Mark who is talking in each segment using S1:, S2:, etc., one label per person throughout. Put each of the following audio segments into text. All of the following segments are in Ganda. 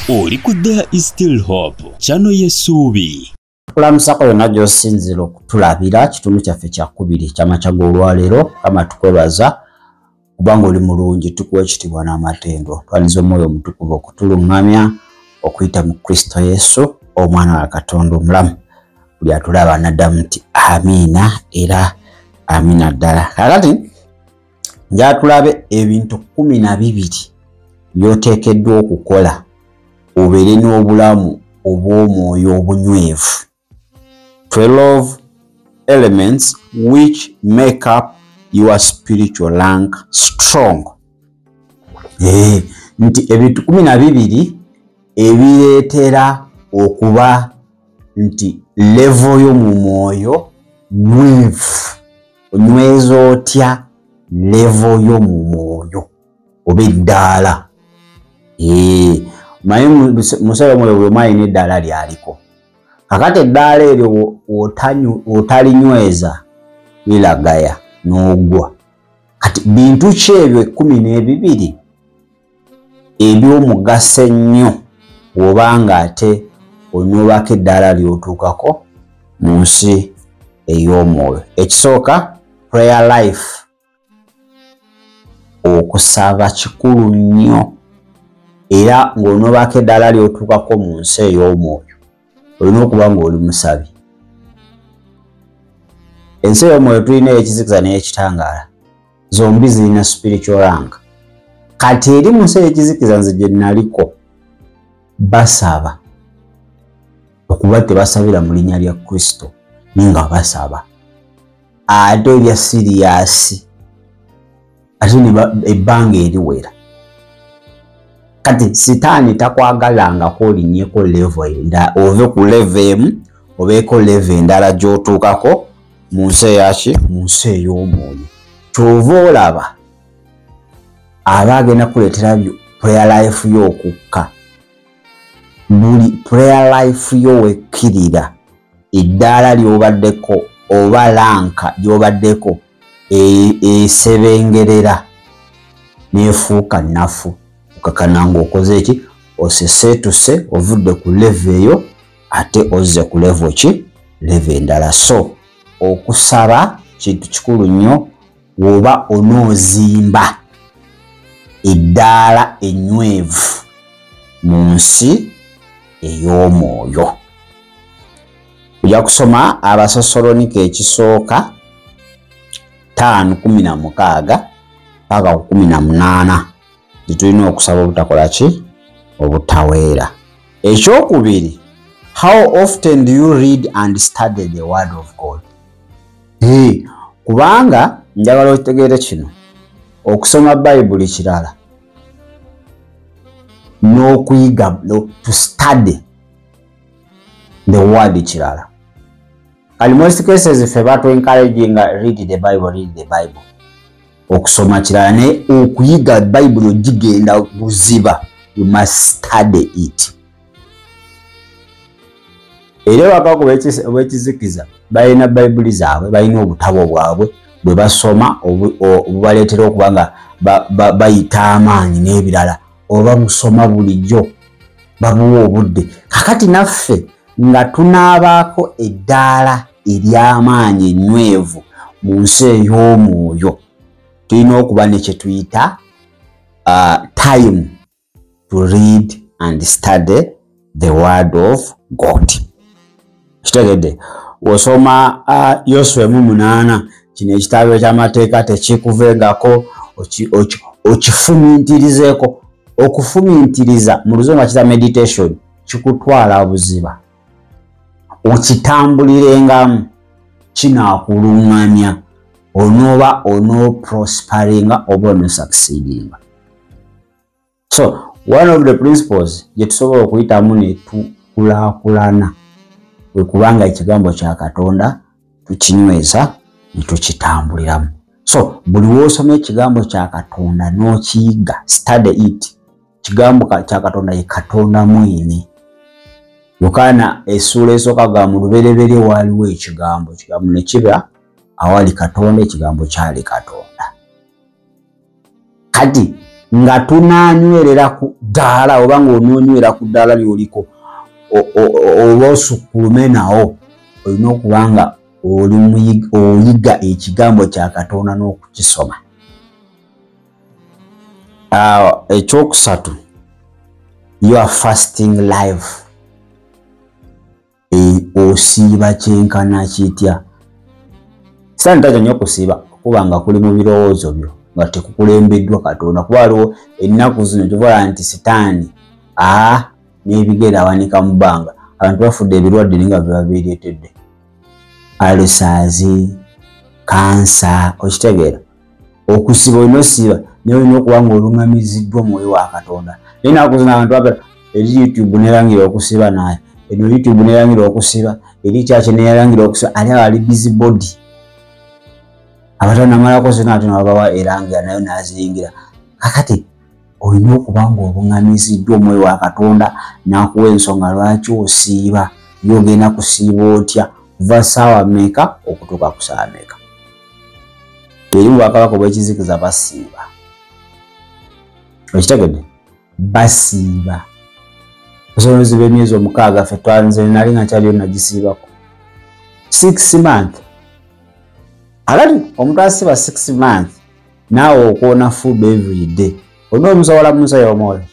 S1: Oli ku There is Still Hope, channel y'essuubi.
S2: Kulamusako yonna gy'osinziira okutulabira kitundu kyaffe kyakubiri ekyamakya g'olwaleero. Kama tukwebaza kubanga oli mulungi, tukuwa ekitiibwa n'amatendo. Twaniza omwoyo omutukuvu okutuluŋŋamya okuyita mu Kristo Yesu omwana wa Katonda omulamu. Buli atulaba n'addamu nti amiina era amiina ddala. Kaakati njagala tulabe ebintu 12 by'oteekeddwa okukola obeere n'obulamu obw'omwoyo obunywevu. 12 elements which make up your spiritual rank strong. Nti ebintu 12 ebireetera okuba nti level yo mu mwoyo nywevu. Onyweza otya level yo mu mwoyo oba eddaala? Manyi musebe mwoyo bwe mwalina eddaala lyaliko. Kakati eddaala eryo otalinyweza liragaya n'ogwa. Kati bintu ki ebyo 12 eby'omugaso ennyo bw'obanga ate onoobako eddaala ly'otuukako mu nsi ey'omwoyo? Ekisooka, prayer life. Okusaba kikulu nnyo, era ng'onoobako eddaala ly'otuukako mu nsi ey'omwoyo olina okuba ng'oli musabi. Ensi ey'omwoyo tulina ekizikiza n'ekitangaala, zombi zirina spiritual rank. Kati eri mu nsi ey'ekizikiza nze gye naliko basaba, okuba tebasabira mu linnya lya Kristo naye nga basaba ate ebya serious, ate ebbanga eriwera. Kati sitaani takwagalangako olinnyeko level endala, ove ku level emu obeeko level endala gy'otuukako mu nsi eyaki, mu nsi ey'omwoyo. Ky'ova olaba aba agenda kuleetera prayer life yo okukka. Buli prayer life yo wekkirira eddaala ly'obaddeko oba lanka gy'obaddeko esebengerera n'efuuka nnafu. Okakana ng'okoze ki? Oseseetuse, ovudde ku level eyo ate ozze ku level ki? Level endala. So okusaba kintu kikulu nnyo bw'oba onoozimba eddaala ennywevu mu nsi ey'omwoyo. Ojja kusoma Abasessaloniika ekisooka 5:16 paka ku 18. Tulina okusaba obutakola ki? Obutaweera. Ekyokubiri, how often do you read and study the word of God? Kubanga njagala okitegeere kino, okusoma Bayibuli kirala n'okuyiga to study the word kirala. Kali most cases ffe batu encouraging read the Bible, read the Bible. Okusoma kirala naye okuyiga Bayibuli ogigenda buziba, you must study it. Era wakaku b'ekizikiza balina Bayibuli zaabwe, balina obutabo bwabwe bwe basoma obubaleetera okuba nga bayita amaanyi n'ebirala, oba busoma bulijjo babuwa obudde. Kakati naffe nga tunaabaako eddaala ery'amaanyi ennywevu mu nsi ey'omwoyo, tulina okuba ne kye tuyita time to read and study the word of God. Kitegedde? Osoma Yoswa 8, kino ekitabo eky'amateeka tekikuvengako, okifumintirizeeko. Okufumintiriza mu luzungu bakiyita meditation, kikutwala buziba, okitambulirengamu, kinaakulungamya onooba onooprosperinga oba onosucceedinga. So one of the principles gye tusobola okuyitamu ne tukulaakulana kwe kubanga ekigambo kya Katonda tukinyweza ne tukitambuliramu. So buli w'osoma ekigambo kya Katonda n'okiyiga, study it. Kigambo kya Katonda ye Katonda mwene. Yokaana essuula esooka ga mu lubereberye waaliwo ekigambo, ekigambo ne kiba awali Katonda, ekigambo kyali Katonda. Kati nga tunaanywerera ku ddaala oba ng'onoonywera ku ddaala ly'oliko oba osukkulume nawo, olina okuba nga oyiga ekigambo kya Katonda n'okukisoma. Ekyokusatu, your fasting life, osiiba kyenkana kitya? Sitaani tatya nnyo okusiiba kuba nga kuli mu birowoozo byo nga tekukulembeddwa Katonda, kuba waliwo ennaku zino tuvola nti sitaani n'ebigere awanika mu bbanga, abantu bafudde ebirwadde naye nga biba bireetedde ulcers, kansa. Okitegeera? Okusiba olina osiiba naye olina okuba nga oluŋŋamiziddwa omwoyo wa Katonda. Naye ennaku zino abantu babeera eri YouTube neerangira okusiba, naye eno YouTube neerangira okusiba, eri church neerangira okusiba, ali awo ali busy body. Abatanamalako zonna ate nababawa erangira nayo n'aziyingira. Kakati olina okuba nga obuŋŋamiziddwa omwoyo wa Katonda n'akuwa ensonga lwaki osiiba, yogenda kusiiba otya, kuva ssaawa mmeka okutuuka ku ssaawa mmeka. Eri mu bwakabaka obw'ekizikiza basiiba, okitegedde? Basiiba osobola b'emyezi 6. Ffe twanze nali nga nkyaliyo nagisiibako 6 month. Akati omuntu asiiba 6 month naawe okwona food every day, olina omusobola mu nsi ey'omwoyo,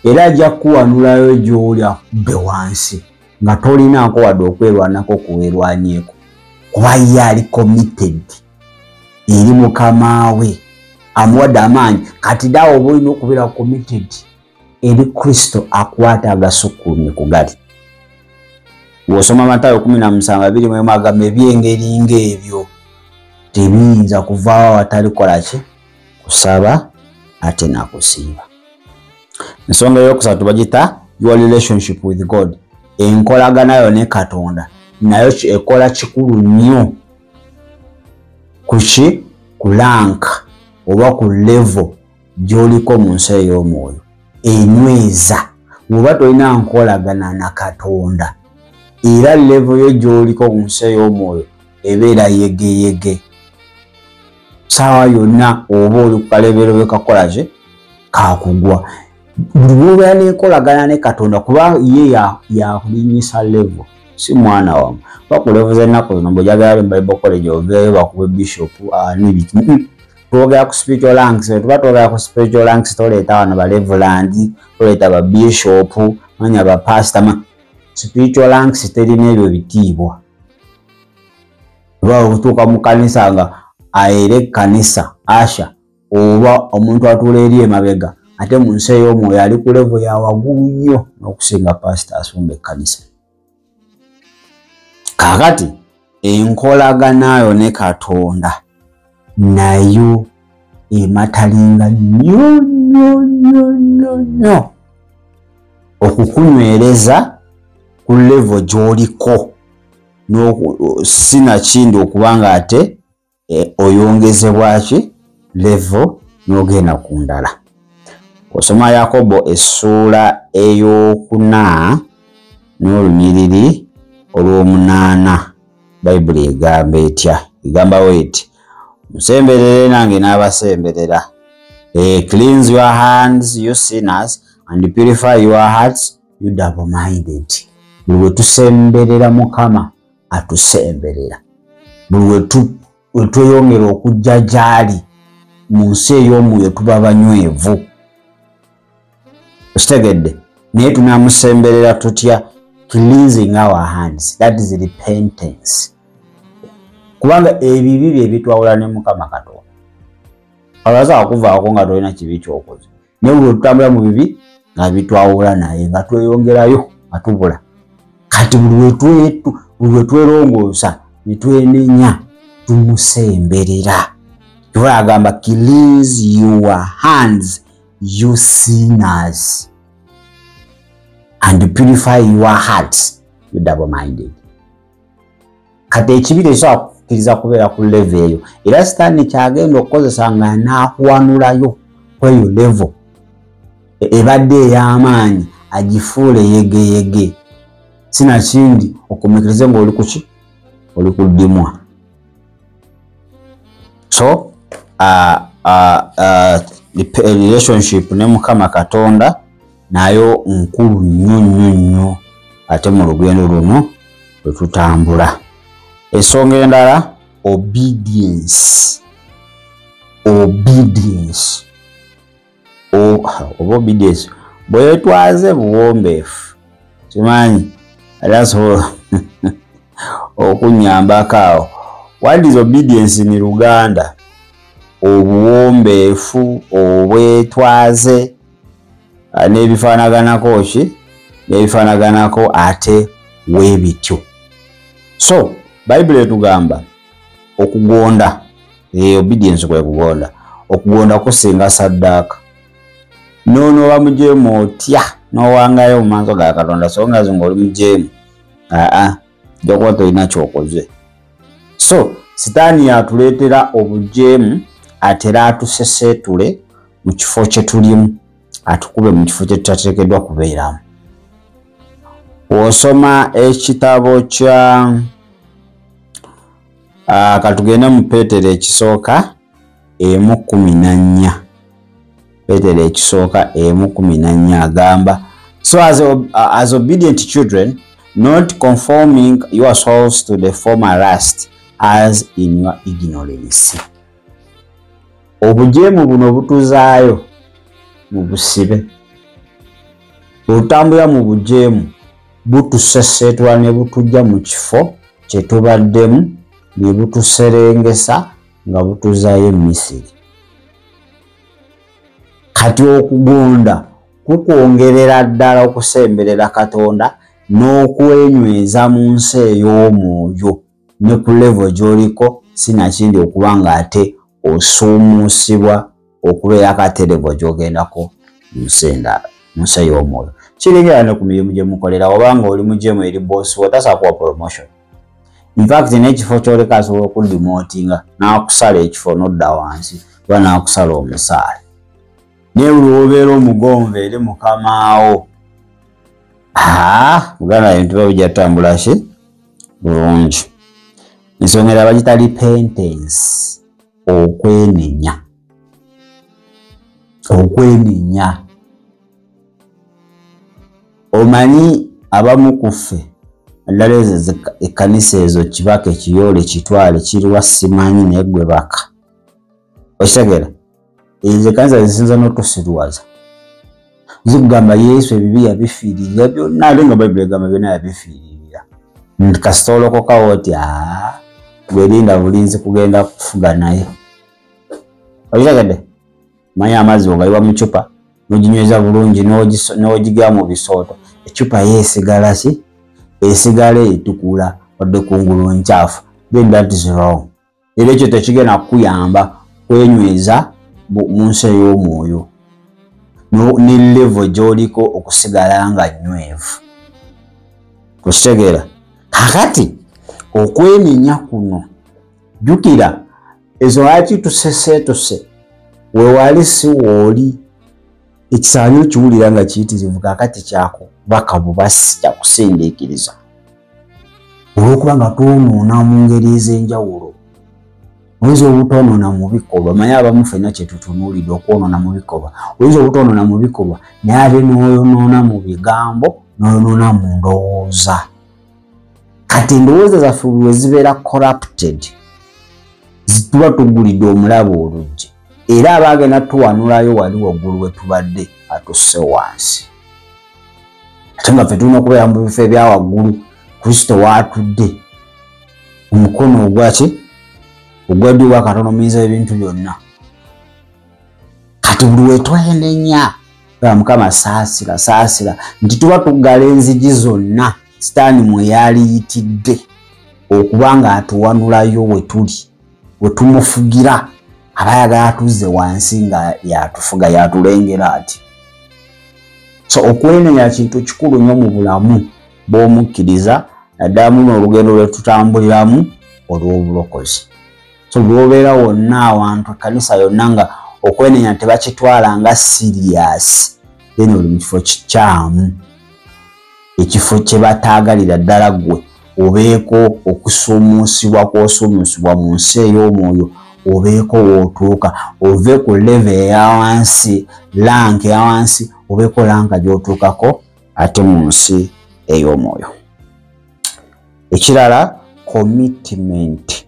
S2: era ajja kukuwanulayo gy'oli akubbe wansi nga tolinaako wadde okwerwanako kuwerwanyeeko, kuba ye ali committed eri mukama we amuwadde amaanyi. Kati daawe oba olina okubeera committed eri Kristo akwata agasukkulumye ku gali. Bw'osoma Matayo 17:21 agamba ebyengeri ng'ebyo tebiyinza kuvaawo awatali kola ki? Kusaba ate nakusiiba. Ensonga eyokusatu bagita your relationship with God, enkolagana yo ne Katonda nayo ekola kikulu nnyo kuki? Ku rank oba ku level gy'oliko mu nsi ey'omwoyo. Enyweza bw'oba tolina nkolagana na Katonda, era level yo gy'oliko mu nsi ey'omwoyo ebeera yegeyege, saawa yonna oba oli ku kaleberebe kakola ki? Kakugwa. Buli lw'obeera n'enkolagana ne Katonda, kuba ye yakulinnyisa level, si mwana wammwe. Kuba ku level z'ennaku zino bw'ojagala mu Bible College oveeyo bakube bishop n'ebiki. Twogera ku spiritual ranks, tuba twogera ku spiritual ranks, toleeta wano ba reverend, toleeta ba bishop, manya ba pastor. Spiritual ranks terina ebyo bitiibwa. Oba okutuuka mu kanisa nga aera ekkanisa asha oba omuntu atuula eri emabega, ate mu nsi ey'omwoyo ali ku level ya waggulu nnyo n'okusinga pasita asumba ekkanisa. Kaakati enkolaganayo ne Katonda nayo ematalinga nnyo nnyo nnyo nnyo nnyo okukunywereza ku level gy'oliko, sinakindi okuba nga ate oyongezebwa ki? Level n'ogenda ku ndala. Osoma Yakobo essuula 4 n'olunyiriri 8, Bayibuli egamba etya? Egamba eti, musemberere nange n'abasemberera. Cleanse your hands, you sinners, and purify your hearts, you double minded. Buli we tusemberera Mukama atusemberera, buli we tweyongera okujja gy'ali mu nsi ey'omwoyo tuba banywevu. Okitegedde? Naye tunaamusemberera tutya? Cleansing our hands, that is repentance, kubanga ebibi bye bitwawula ne Mukama Katonda. Abasobola kuvaako nga tolina kibi kyokoze, naye buli tutambula mu bibi nga bitwawula naye, nga tweyongerayo nga tubula. Kati buli lwe twerongoosa ne twenenya tumusemberera. Kyova agamba cleanse your hands, you sinners, and purify your hearts, you double minded. Kati ekibi tekisobola kukkiriza kubeera ku level eyo, era sitaani kyagenda okukozesa nga anaakuwanulayo kweyo level ebadde ey'amaanyi agifuule yegeyege, sinakindi okomekkereze ng'oli kuki? Oli kuddimwa. So relationship ne Mukama Katonda nayo nkulu nnyo nnyo nnyo ate mu lugendo luno lwe tutambula. Ensonga endala, obedience. Obedience oba obedience bwetwaze buwombeefu, kimanyi ali asobola okunyambako awo. What is obedience in Luganda? Obuwombeefu, obwetwaze n'ebifaanaganako ki n'ebifaanaganako ate weebityo. So Bayibuli etugamba okugonda, obedience kwe kugonda. Okugonda kusinga saddaaka. N'onooba mujeemu otya n'owangayo mu maaso ga Katonda, so nga ng'oli mujeemu, aa ojja kuba tolina ky'okoze. So Sitaani yatuleetera obujeemu, atera atuseseetule mu kifo kye tulimu, atukube mu kifo kye tutateekeddwa kubeeramu. Bw'osoma ekitabo kya katugende mu Peetero ekisooka 1:14. Peetero ekisooka 1:14 agamba, so as obedient children, not conforming yourselves to the former lust as in your ignorance. Obujeemu buno butuzaayo mu busibe. Bw'otambulira mu bujeemu butuseseetula ne butujja mu kifo kye tubaddemu ne butuserengesa nga butuzaayo e Misiri. Kati okugonda kukwongerera ddala okusemberera Katonda n'okwenyweza mu nsi ey'omwoyo ne ku level gy'oliko, sinakindi okuba nga ate osuumuusibwa okubeerako ate level gy'ogendako mu nsi endala, mu nsi ey'omwoyo. Kiringira ne ku mirimu gye mukolera, obanga oli mujeemu eri boss wo tasobola kuwa promotion. In fact n'ekifo ky'oleka asobola okudimootinga n'akusala ekifo n'odda wansi oba n'akusala omusaala. Naye buli lw'obeera omugonvu eri mukamaawo, muganda ebintu biba bijja kutambula ki bulungi. Ensonga endala bagiyita repentance, okwenenya. Okwenenya. Omanyi abamu ku ffe naddala ezo ekkanisa ezo kibaka ekiyoole kitwale kiriwa simanyi naye gwe baka. Okitegeera? Ezo ekkanisa zisinza n'otusirwaza. Zikugamba Yesu ebibi yabifiiririra byonna, ate nga Bayibuli egamba byonna yabifiiririra. Nti kasita olokokawo oti gwerinda bulinzi kugenda kufuga naye. Okitegedde? Manyi amazzi ogayiwa mu ccupa n'oginyweza bulungi n'ogiga mu bisooto, eccupa ye esigala ki? Esigala etukula wadde kungulu nkyafu. Then that is wrong. Era ekyo tekigenda kukuyamba kwenyweza mu nsi ey'omwoyo ne level gy'oliko okusigala nga nnywevu. Okitegeera? Kakati okwenenya kuno, jjukira ezo lwaki tuseseetuse, weewali si wooli. Ekisaanyi okiwulira nga kiyitirivu, kaakati kyakubaka bubasi, kyakusindiikiriza olw'okuba nga twonoona mu ngeri ez'enjawulo. Oyinza obutoonoona mu bikolwa, manyi abamu ffenna kye tutunuulidde okwonoona mu bikolwa. Oyinza obutoonoona mu bikolwa naye ate n'oyonoona mu bigambo, n'oyonoona mu ndowooza. Kati endowooza zaffe bwe zibeera corrupted, tuba tugulidde omulabe oluggi, era aba agenda tuwanulayo wali waggulu we tubadde atusse wansi. Ate nga ffe tulina okubeera mu bifo ebya waggulu Kristo waatudde, omukono ogwaki ogwa ddyo ogwa Katonda omuyinza ebintu byonna. Kati buli we twenenya, Mukama saasira saasira, nti tuba tuggala enzigi zonna Sitaani mwe yaliyitidde okuba nga atuwanulayo we tuli, we tumufugira. Aba ayagala atuzze wansi nga yatufuga, yatulengera ati. So okwenenya kintu kikulu nnyo mu bulamu bw'omukkiriza, naddala muno olugendo lwe tutambuliramu olw'obulokozi. So bw'obeera wonna awantu ekkanisa yonna nga okwenenya tebakitwala nga serious, then oli mu kifo kikyamu, ekifo kye bataagalira ddala ggwe obeeko okusuumuusibwa kw'osuumuusibwa mu nsi ey'omwoyo, Obeeko w'otuuka, ove ku level eya wansi, rank eya wansi, obeeko rank gy'otuukako ate mu nsi ey'omwoyo. Ekirala, commitment.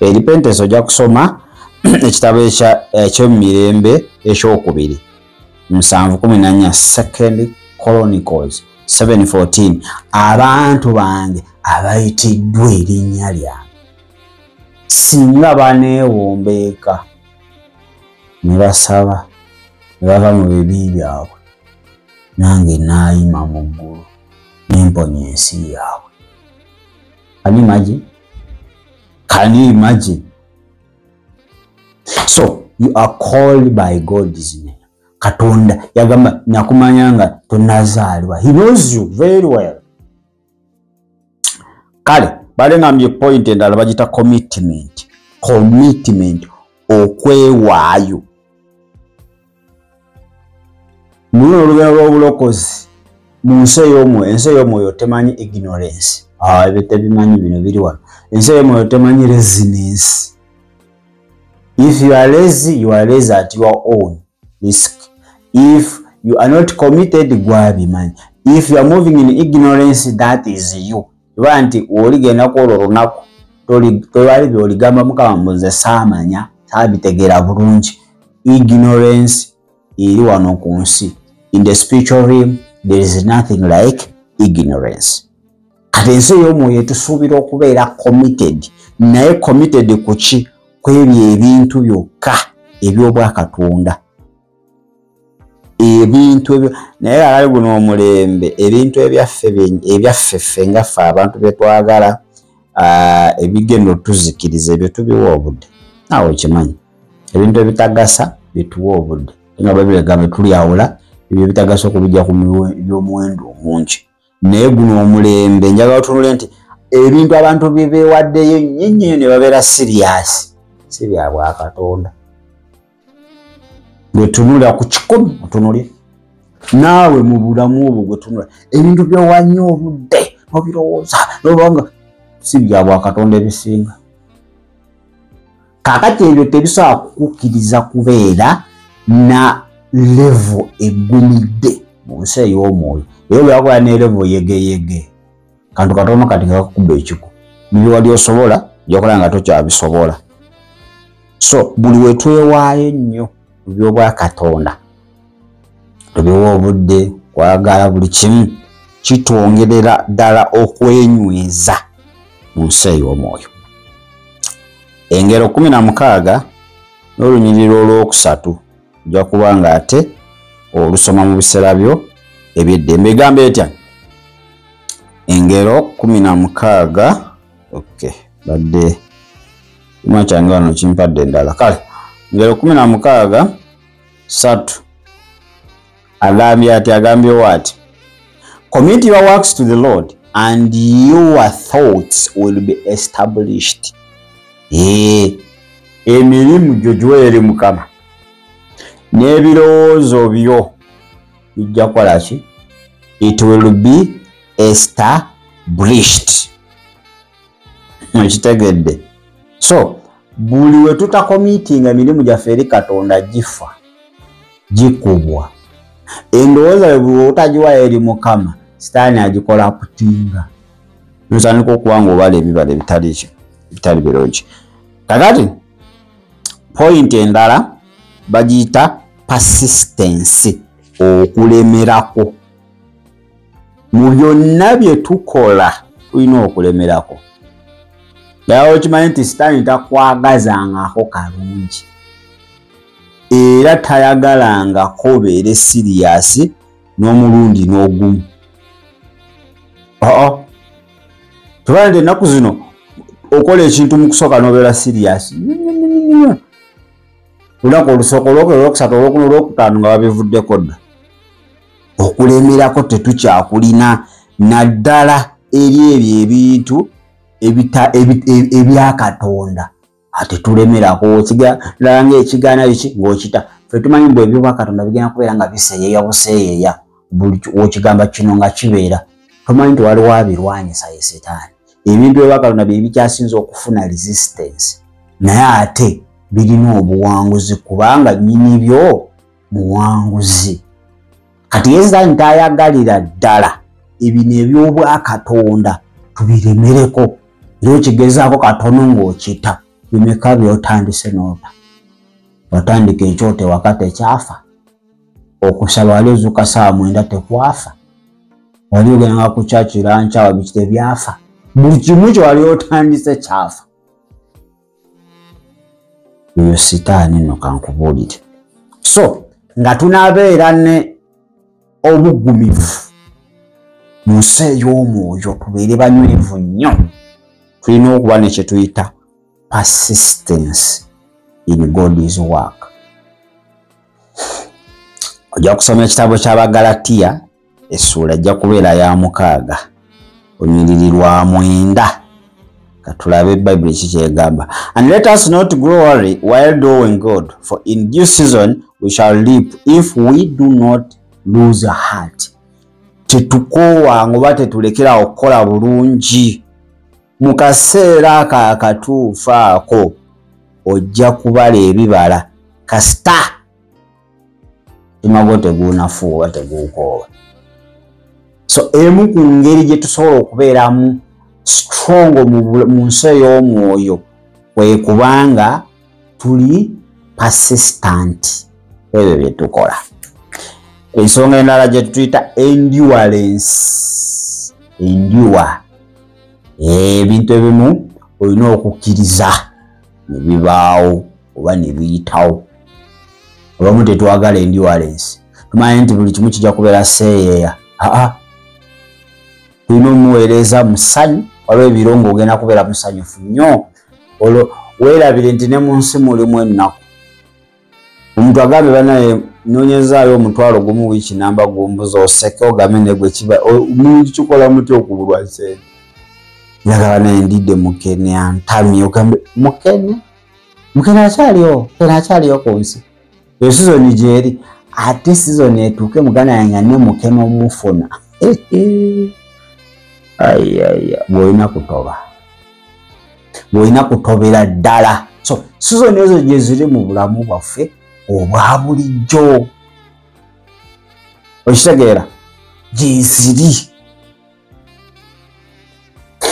S2: Repentance ojja kusoma ekitabo eky'emirembe ekyokubiri 7:14, Second Chronicles 7:14. Abantu bange abayitiddwa erinnya lyange singa baneewombeeka ne basaba ne bava mu bibi byabwe, nange naayima mu ggulu ne mponya ensi yaabwe. Can you imagine? Can you imagine? So you are called by God's name. Katonda yagamba nakumanya nga tonazaalibwa. He knows you very well. Kale balengambye point endala bagita commitment. Commitment, okwewaayo. Muno olugendo lw'obulokozi mu nsi ey'omwoyo, ensi ey'omwoyo temanyi ignorance. Ebyo tebimanyi, bino biri wano. Ensi ey'omwoyo temanyi laziness. If you are lazy, you are lazy at your own risk. If you are not committed, gwabimanyi. If you are moving in ignorance, that is you. Oba nti oligenda kwolwo olunaku tewali byoligamba Mukama mbuze saamanya, saabitegeera bulungi. Ignorance eri wano ku nsi. In the spiritual realm, there is nothing like ignorance. Kati ensi ey'omwoyo etusuubira okubeera committed, naye committed ku ki? Kwebyo ebintu byokka eby'obwakatonda, ebintu ebyo. Naye alali guno omulembe, ebintu ebyaffe ebyaffe ffe nga ffe abantu betwagala, ebigenda otuzikiriza, ebyo tubiwa obudde. Naawe okimanyi, ebintu ebitagasa bituwa obudde, nga Bayibuli egamba tulyawula ebyo ebitagasa okubijja ku by'omuwendo omungi. Naye guno omulembe njagala otunule nti ebintu abantu bye beewaddeyo nnyo nnyo ne babeera serious si bya bwakatonda. Gwe tunula ku 100, otunulye naawe mu bulamu obwo, gwe tunula ebintu byowannyo obudde obirowooza nobanga si bya bwakatonda ebisinga. Kaakati ebyo tebisobola kukukkiriza kubeera na level eggumidde mu nsi ey'omwoyo. Era bwebakola ne level yegeyege, kantu katono kati nga kakuba ekiko, nibyewali osobola gyokola nga tokyabisobola. So buli we twewaayo ennyo mu by'obwakatonda, tubiwa obudde, kwagala buli kimu, kitwongerera ddala okwenyweza mu nsi ey'omwoyo. Engero 16 n'olunyiriri olwokusatu ojja kuba nga ate olusoma mu biseera byo eby'eddembe. Egamba etya? Engero 16. Okay, badde kyuma kyange wano kimpadde endala. Kale Engero 16:3 agambye ati, agambye what? Commit your works to the Lord and your thoughts will be established. Emirimu gyo giwe eri Mukama n'ebirowoozo byo bijja kukola ki? It will be established. Okitegedde? So buli we tutacommittinga emirimu gyaffe eri Katonda, gifa, gikubwa. Endowooza yo buli otagiwa eri Mukama, Sitaani agikola kutinga, notandika okuba nga obala ebibala ebitali ki, ebitali birungi. Kakati point endala bagiyita persistence, okulemerako. Mu byonna bye tukola tulina okulemerako. Naye okimanyi nti Sitaani takwagazangako kalungi, era tayagalangako obeere serious n'omulundi n'ogumu. Oo tubala nti ennaku zino okola ekintu mu kusooka n'obeera serious olunaku olusooka, olwokubiri, olwokusatu, olwokuna, olwokutaano, nga babivuddeko dda. Okulemerako tetukyakulina, naddala eri ebyo ebintu ebyakatonda. Ate tulemerako laba ngaekigaana ki ng'okita. Ffe tumanyi mbu ebyobwakatonda bigenda kubeera nga biseeyeeya buseeyeeya, buli okigamba kino nga kibeera. Tomanyi nti waliwo abirwanyisa, ye Setaani. Ebintu ebyakatonda bye bikyasinza okufuna resistance. Naye ate birina obuwanguzi kubanga nnyini byo muwanguzi. Kati Yesu ntayagalira ddala ebino eby'obwakatonda tubiremereko. Era okigezaako katono ng'okita, bimeka by'otandise n'ota. Watandika ekyoto ewaka tekyafa, okusaba wali ozuuka ssaawa 9 tekwafa, wali ogendanga ku church lankyawa biki tebyafa, buli kimu kye wali otandise kyafa. Eyo sitaani nno kankubuulire. So nga tunaabeera ne obuggumivu mu nsi ey'omwoyo, tubeere banywevu nnyo, tulina okuba ne kye tuyita persistence in God's work. Ojja kusoma ekitabo ky'Abagalatiya essuula ejja kubeera ya 6 olunyiriri lwa 9. Katulabe Bayibuli ki kyegamba. And let us not grow weary while doing good, for in due season we shall reap if we do not lose heart. Tetukoowa oba tetulekera okukola bulungi. Mu kaseera ako akatuufu ako ojja kubala ebibala kasita mutima gwo tegunafuwa oba teguukoowa. So emu ku ngeri gye tusobola okubeeramu strong mu nsi ey'omwoyo kwe kubanga tuli persistent ebyo bye tukola. Ensonga endala gye tuyita endurance. Endure. Ebintu ebimu olina okukkiriza ne bibaawo oba ne biyitawo. Abamu tetwagala endurance, tumanyi nti buli kimu kijja kubeera seeyeeya. Aa, tulina omuweereza musanyu, waliwo ebiro ng'ogenda kubeera musanyufu nnyo, olwo weerabire nti ne mu nsi mulimu ennaku. Omuntu agambe banaye noonyezaayo 1,000 wiiki namba gumbuza oseke ogambe ne gwe kiba omuntu kikola mutya okubulwa ssente. Njagala naye ndidde mukene antamye, ogambe mukene mukene akyaliwo, mukene akyaliwo ku nsi. Eyo sizoni gyeri, ate sizoni etuuke muganda yange ne mukene omufuna. Ayaya, bw'olina kutoba, bw'olina kutobera ddala. So sizoni ezo gye ziri mu bulamu bwaffe obwa bulijjo, okitegeera gye ziri.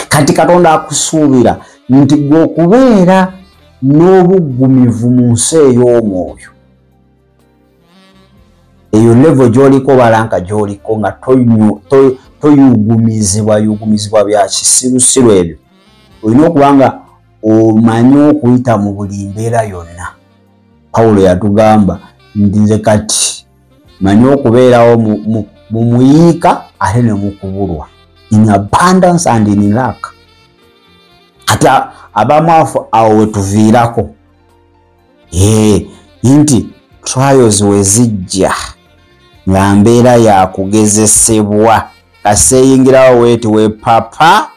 S2: Kati Katonda akusuubira nti gwe okubeera n'obuggumivu mu nsi ey'omwoyo, eyo level gy'oliko balanka gy'oliko nga toyugumizibwa yugumizibwa bya kisirusiru ebyo. Olina okuba nga omanyi okuyita mu buli mbeera yonna. Pawulo yatugamba nti nze kati manyi okubeerawo mu muyiika ate ne mu kubulwa, in abundance and in lack. Kati abamu awo wetuviirako nti trials we zijja nga mbeera ya kugezesebwa, kaseeyingirawo weeti we papa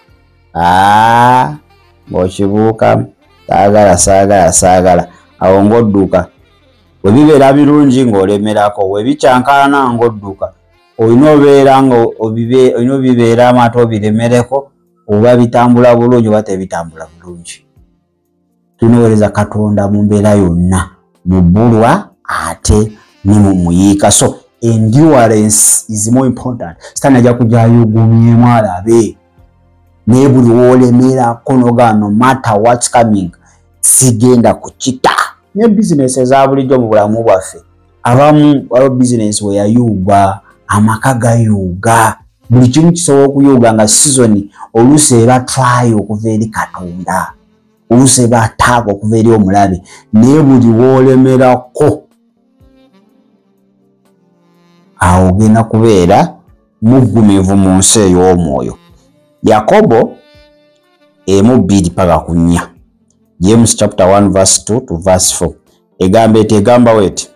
S2: ng'okibuuka saagala saagala saagala, awo ng'odduka. Bwe bibeera birungi ng'olemerako, bwe bikyankalana ng'odduka. Olina obeera nga olina obibeeramu ate obiremereko, oba bitambula bulungi oba tebitambula bulungi. Tulina oweereza Katonda mu mbeera yonna, mu bbulwa ate ne mu muyiika. So endurance is more important. Sitaani ajja kujja ayugumyemu alabe, naye buli w'olemerako n'ogamba no matter what's coming sigenda kukita. Ne bizinesi eza bulijjo mu bulamu bwaffe, abamu waliwo bizinesi we yayuuga, amaka gayuuga, buli kimu kisobola okuyuuga nga sizoni oluusi eba trial okuva eri Katonda, oluusi eba attack okuva eri omulabe. Naye buli w'olemerako awo ogenda kubeera muggumivu mu nsi ey'omwoyo. Yakobo 1:2 paka ku 4, James chapter 1 verse 2 to verse 4 egamba eti, egamba weti,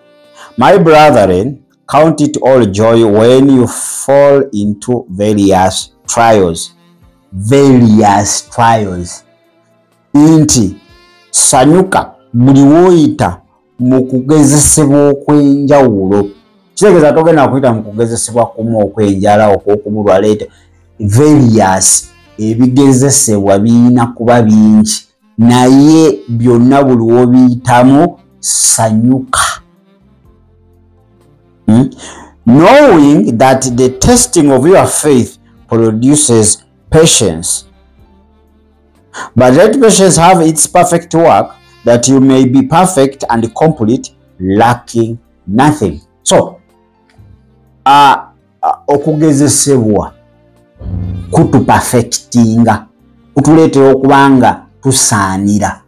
S2: my brethren, count it all joy when you fall into various trials. Various trials. Nti sanyuka buli w'oyita mu kugezesebwa okw'enjawulo. Kitegeeza togenda kuyita mu kugezesebwa kumu okw'enjala, okw'okubulwa leeta. Various, ebigezesebwa birina kuba bingi. Naye byonna buli w'obiyitamu sanyuka. Knowing that the testing of your faith produces patience. But let patience have its perfect work, that you may be perfect and complete, lacking nothing. So, okugezesebwa kutuperfectinga, kutuleetera okubanga tusaanira.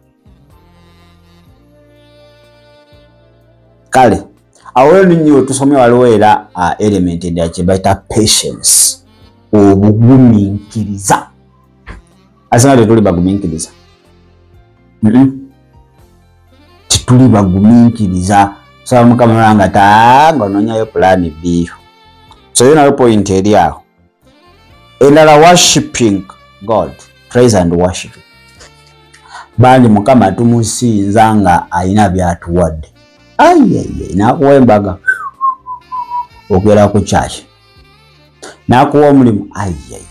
S2: Kale awo nnyo tusome waliwo era element endala kye bayita patience, obugumiikiriza. Asinga tetuli bagumiikiriza. Tetuli bagumiikiriza. Saba Mukama nga tanga onoonyayo plan B. So yo nayo point eri awo. Endala, worshiping God, praise and worship. Bangi Mukama tumusinza nga alina byatuwadde. Ayiye, nakuwa embaga okugera ku church, nakuwa omulimu, ayiye,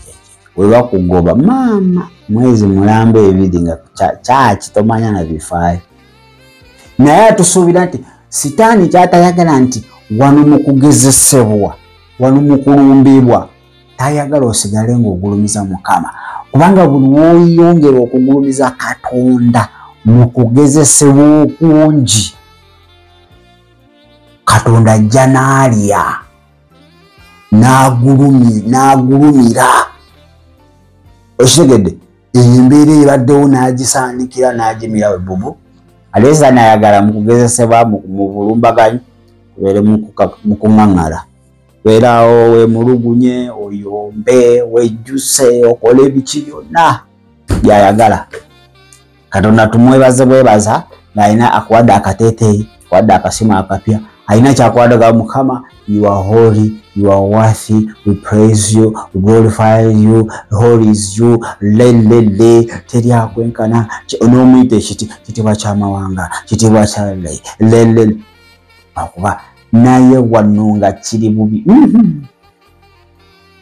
S2: webakugoba maama mwezi mulamba ebiri nga church tomanya na bifaayo. Naye atusuubira nti sitaani kyatayagala nti wano mu kugezesebwa, wano mu kulumbibwa, tayagala osigale ng'ogulumiza Mukama, kubanga buli w'oyongera okugulumiza Katonda mu kugezesebwa okungi, Katonda ajja n'alya n'agulumira. Okitegedde? Embeera ebaddewo n'agisaanikira n'agimira we bubu. Aleesa n'ayagala mu kugezesebwa mu bulumbaganyi tubeere mu kuŋŋaŋŋala, beeraawo weemulugunye, oyombe, wejjuse, okole ebiki byonna by'ayagala. Katonda tumwebaze bwebaza ng'alina akuwadde akateeteeyi, akuwadde akasimu akapya, alina kyakuwadde ga Mukama, you are holy, you are worthy, we praise you, we glorify you, holy is you, le le le, teri akwenkana, onoomuyita ekiti, kitiibwa ky'amawanga, kitiibwa kya le le le, akuba naye wano nga kiri bubi.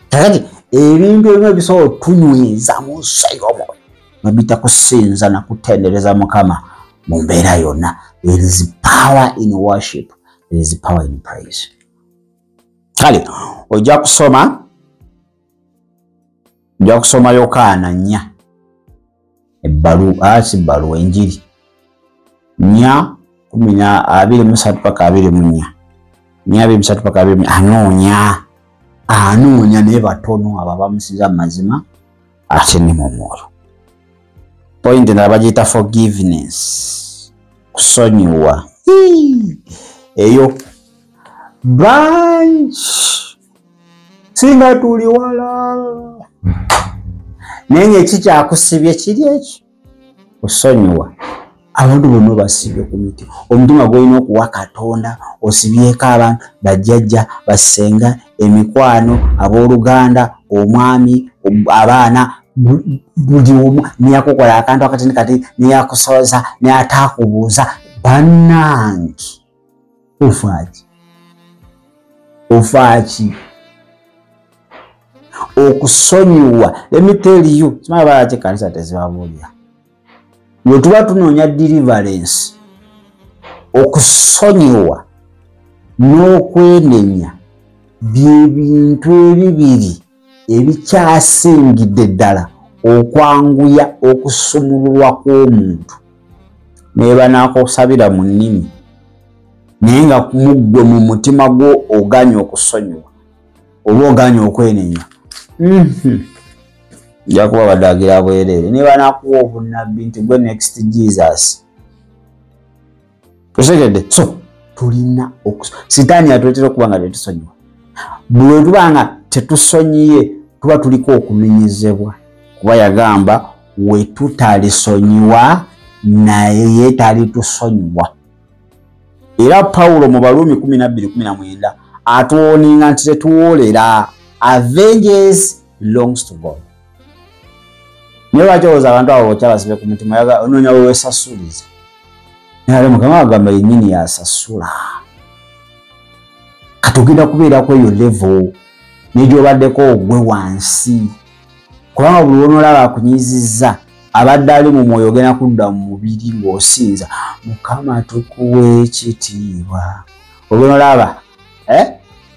S2: Kakati ebintu ebimu ebisobola otunyweza mu nsi y'omwoyo babiyita kusinza na kutendereza Mukama mu mbeera yonna. There is power in worship, there is power in praise. Kale ojja kusoma Yokaana 4, ebbaluwa si bbaluwa, enjiri 4 23 paka 24. 4 23 paka 24. Anoonya naye batono abo abamusinza mu mazima ate ne mu mwoyo. Point endala bagiyita forgiveness, kusonyiwa. Eyo bangi singa tuli wala, naye ng'ekikyakusibye kiri eki kusonyiwa. Abantu bonna basibye ku miti, omutima gw'olina okuwa Katonda osibyeko abantu, bajjajja, bassenga, emikwano, abooluganda, omwami, abaana, buli omu neyakukola akantu akatini kati, neyakusoza, neyataakubuuza. Bannange ofaaki? Ofaaki? Okusonyiwa, let me tell you, simanyi balaki ekkanisa tezibabuulira. Bwe tuba tunoonya deliverance, okusonyiwa n'okwenenya bye bintu ebibiri ebikyasingidde ddala okwanguya okusumululwa kw'omuntu. Naye banaakusabira mu nnimi, naye nga muggwe mu mutima gwo oganye okusonyiwa oba oganye okwenenya, nja kuba badagira bwereere. Naye banaakuwa obunnabbi nti gwe next Jesus. Okitegedde? So tulina sitaani atuleetera okuba nga tetusonyiwa. Buli lwe tuba nga tetusonyiye tuba tuliko okunenyezebwa, kuba yagamba we tutalisonyiwa naye ye talitusonyiwa. Era Pawulo mu Baruumi 12:19 atuwoninga nti tetuwoolera, vengeance belongs to God. Naye lwaki olowooza abantu abo okyabasibe ku mutima, onoonya we weesasuliza? Naye ate Mukama agamba yennyini yasasula. Kati ogenda kubeerako eyo level n'egyobaddeko ogwe wansi, kubanga buli lw'onoolaba akunyizizza Abadde ali mu mwoyo ogenda kudda mu mubiri ng'osinza Mukama tukuwe ekitiibwa. Ogenda olaba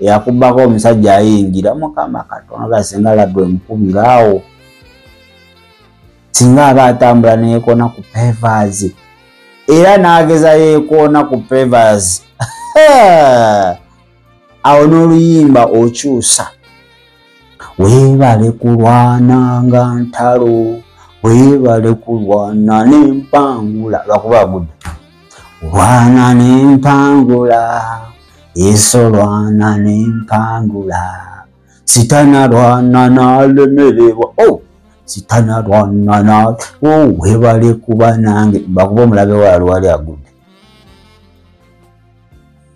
S2: eyakubbako omusajja ayingira Mukama Katonda singa laddu emukubiraawo, singa aba atambula neyekoona ku pavers, era n'ageza yeekoona ku pavers. Awo n'oluyimba okyusa, weebale kulwananga ntalo, weebale kulwana n'empangula, lwakuba agudde, lwana n'empangula, Yesu lwana n'empangula, sitana lwana n'alemererwa, oh sitana lwana na, oh weebale kuba nange, bakuba omulabe wa lwali agudde.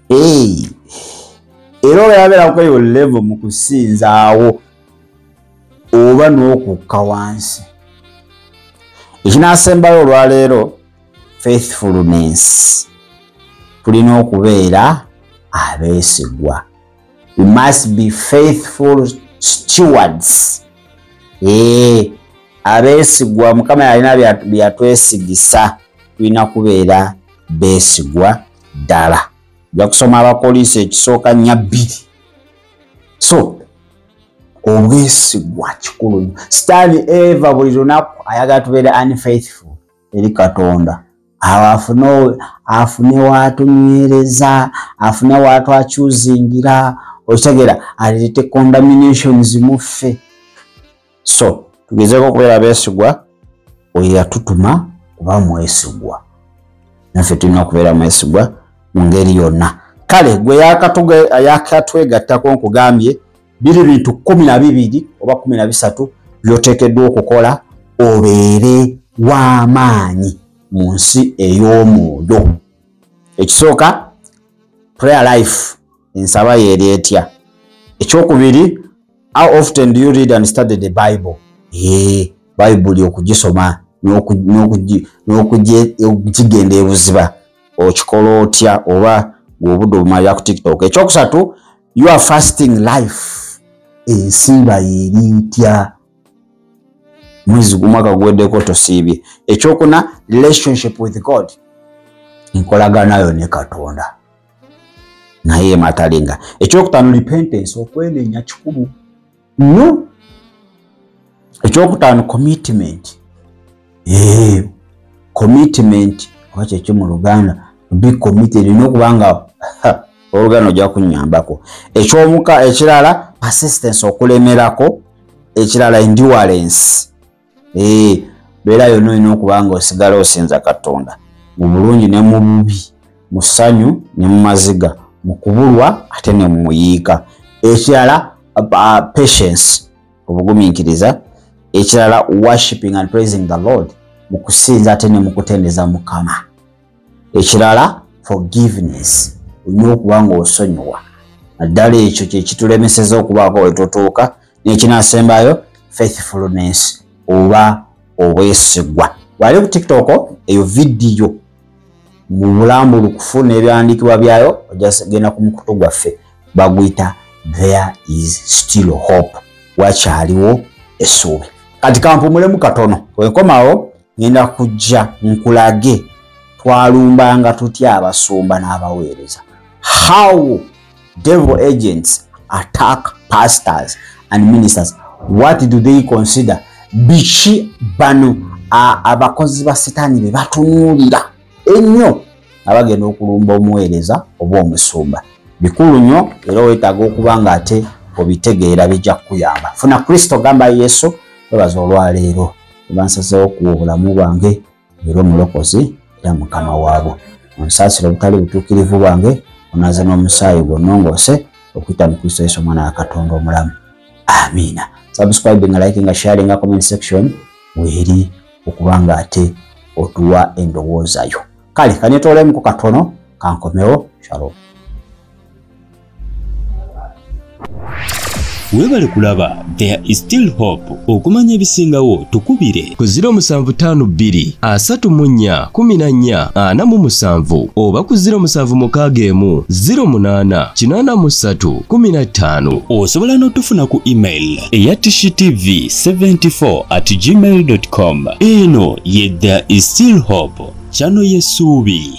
S2: Hey. Era oyabeera ku eyo level mu kusinzaawo oba n'okukka wansi. Ekinaasembayo olwaleero, faithfulness. Tulina okubeera abeesigwa. We must be faithful stewards. Abeesigwa, Mukama yalina byatwesigisa, tulina kubeera beesigwa ddala. Ojja kusoma Abakolinso ekisooka 4:2. So obwesigwa kikulu nnyo. Sitaani eva buli lunaku ayagala tubeere unfaithful eri Katonda, awo afune watunywereza, afune watwakyuzingira, okitegeera, aleete condemnations muffe. So tugezeeko okubeera beesigwa. Oyo yatutuma kuba mwesigwa, naffe tulina okubeera mwesigwa mu ngeri yonna. Kale gwe yakatwegattako, nkugambye biri bintu 12 oba 13 by'oteekeddwa okukola obeere w'amaanyi mu nsi ey'omwoyo. Ekisooka, prayer life, ensaba yeeri etya? Ekyokubiri, how often do you read and study the Bible? Bayibuli okugisoma n'okugigenda ebuziba okikola otya, oba ng'obudde obumalira ku TikTok? Ekyokusatu, your fasting life, ensiiba yeeri etya? Mwezi omwaka guweddeko tosiibye. Ekyokuna, relationship with God, enkolaganayo ne Katonda naye matalinga. Ekyokutaano, repentance, okwenenya kikulu nnyo. Ekyokutaano, commitment. Commitment oba kyekyo mu Luganda, be committed, olina okuba nga oluganda ojja kunnyambako. Ekyomuka ekirala, persistence, okulemerako. Ekirala, endurance. Beera yonna olina okuba nga osigala osinza Katonda mu bulungi ne mu bubi, mu ssanyu ne mu maziga, mu kubulwa ate ne mu muyiika. Ekirala, patience, obugumiikiriza. Ekirala, worshiping and praising the Lord, mu kusinza ate ne mu kutendeza Mukama. Ekirala, forgiveness, olina okuba nga osonyiwa, naddala ekyo kyekitulemeseza okubaako wetutuuka. N'ekinaasembayo, faithfulness oba obwesigwa. Wali ku TikTok, eyo vidiyo mu bulambulukufu n'ebyawandiikibwa byayo, ojja genda ku mukutu gwaffe baguyita There Is Still Hope, wakyaliwo essuubi. Kati kampumulemu katono, wenkomawo ngenda kujja nkulage twalumbanga tutya abasumba n'abaweereza, how devil agents attack pastors and ministers. What do they consider? Biki bano abakozi ba sitaani be batunuulira ennyo abagenda okulumba omuweereza oba omusumba? Bikulu nnyo era weetaaga okuba nga ate obitegeera, bijja kukuyamba. Funa Kristo, gamba Yesu, webaza olwaleero obansazeewo okuwa obulamu bwange era omulokozi era mukama waabwo. Onsaasira obutali butuukirivu bwange, onaze n'omusaayi gwonnongoose okuyita mu Kristo Yesu omwana wa Katonda omulamu. Amiina. Subscribing, liking, sharing, comment section weeri okuba nga ate otuwa endowoozayo. Kale kanetoolemuku katono kankomewo. Shalom.
S1: Weebale kulaba There is Still Hope. Okumanya ebisingawo tukubire
S3: ku 0752 34 14 47 oba ku 0761 08 83 15.
S1: Osobola n'otufuna ku email eya tishitv74@gmail.com. Eno ye There is Still Hope, channel y'essuubi.